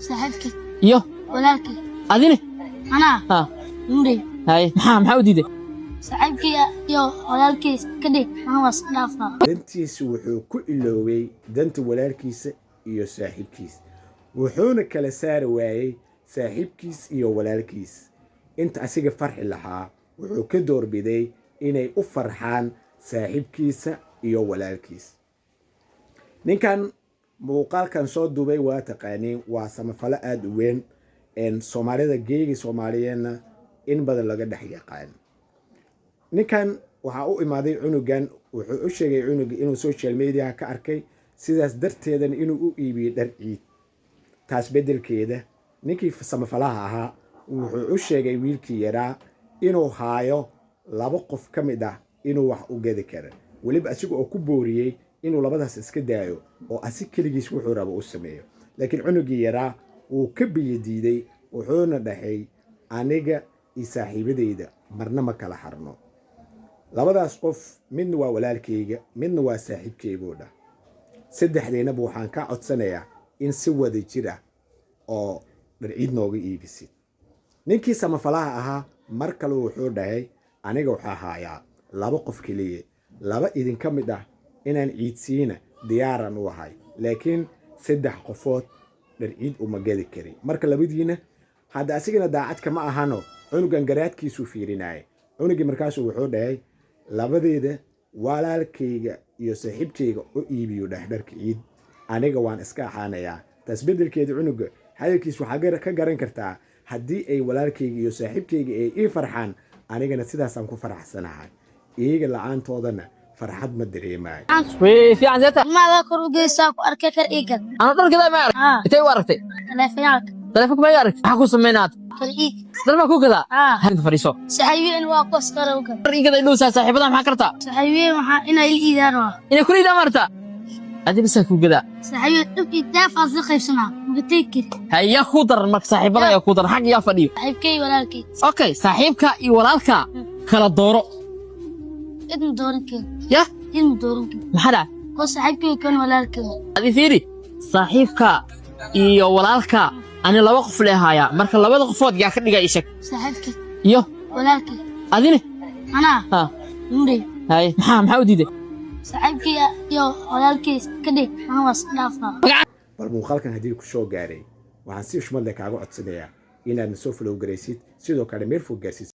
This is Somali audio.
Saaxiibkay. Iyo? Walaalkay. Adine? Anaa? Ha. Murey. Haye, maxaa u diiday? Saaxiibkay iyo walaalkay ka dhig, anaa waa iska dhaafaa. Dantiisa wuxuu ku iloobay danta walaalkiisa iyo saaxiibkiis, wuxuuna kala saari waayey saaxiibkiis iyo walaalkiis. Inta asiga farxi lahaa, wuxuu ka doorbiday inay u farxaan saaxiibkiisa iyo walaalkiis. Ninkan muuqaalkan soo duubay waa taqaaniin, waa samafalo aada u weyn Soomaalida, geegi Soomaaliyeedna in badan laga dhex yaqaan. Ninkan waxaa u imaaday cunugan, wuxuu u sheegay cunuga inuu social media ka arkay, sidaas darteedana inuu u iibiyey dhar ciid. Taas beddelkeeda, ninkii samafalaha ahaa wuxuu u sheegay wiilkii yaraa inuu haayo laba qof ka mid ah inuu wax u gadi kara, weliba asiga oo ku booriyey inuu labadaas iska daayo oo asi keligiis wuxuu rabo u sameeyo. Laakiin cunugii yaraa wuu ka biyo diiday, wuxuuna dhahay: "Aniga iyo saaxiibadeyda marna ma kala harno. Labadaas qof midna waa walaalkayga, midna waa saaxiibkayguu dhah. Saddexdeennaba waxaan ka codsanayaa in si wada jir ah oo dhar ciid nooga iibisid." Ninkii samafalaha ahaa mar kale wuxuu dhahay: "Aniga waxaa haayaa laba qof keliya, laba idinka mid ah inaan ciidsiina diyaaran u ahay, laakiin saddex qofood dhar ciid uma gadi kari." Marka labadiina hadda asigana daacad kama ahano, cunugan garaadkiisuu fiirinaya. Cunugii markaasuu wuxuu dhahay: "Labadeeda walaalkayga iyo saaxiibkayga u iibiyo dheh dharka ciid, aniga waan iska ahaanayaa." Taas beddelkeeda, cunuga hadalkiis waxaa ka garan kartaa: "Haddii ay walaalkayga iyo saaxiibkayga ay ii farxaan, anigana sidaasaan ku faraxsanahay, iyaga la-aantoodana farxad ma dareemayo." Way fiican seeta. Ilmaha kor u geysaa ku arkay, kar ii gad. Ana dhar gadaa ma arag? Haa. Intee u aragtay? Taleefanyaalka. Taleefonka ma iga aragtay? Maxaa ku samaynaad? Kar ii. Dalma ku gadaa? Haa. Halka fadhiiso. Saaxiibeen waa kuwas kale u gad. Dhar ii gadaa dhowsaa, saaxiibada maxaa kartaa? Saaxiibeen waxaa inay ila iidaan waa. Inay kula iidaan martaa? Adi bisa ku gadaa. Saaxiibeen dhibkii deefaas la qaybsanaa. Muga tegi kari. Hayaa ku daran marka, saaxiibada ayaa ku daran, xag yaa fadhiyo? Saaxiibkay, walaalkay. Okay, saaxiibka iyo walaalka kala dooro. Idma dooran kari. Yah? Idma dooran kari. Maxaa dhacay? Ko saaxiibkay kan walaalkay. Adi fiiri, saaxiibka iyo walaalka ani laba qof le haayaa. Marka labada qofood yaa ka dhigaa, ii sheeg. Saaxiibkay. Iyo? Walaalkay. Adine? Anaa? Ha. Murey. Haye, maxaa u diiday? Saaxiibkay iyo walaalkay ka dhig, anaa waa iska dhaafaa. Bal muuqaalkan haddii ku soo gaaray, waxaan si xushmad leh kaaga codsanayaa inaad na soo follow garaysid, sidoo kale meel fog gaarsiisid.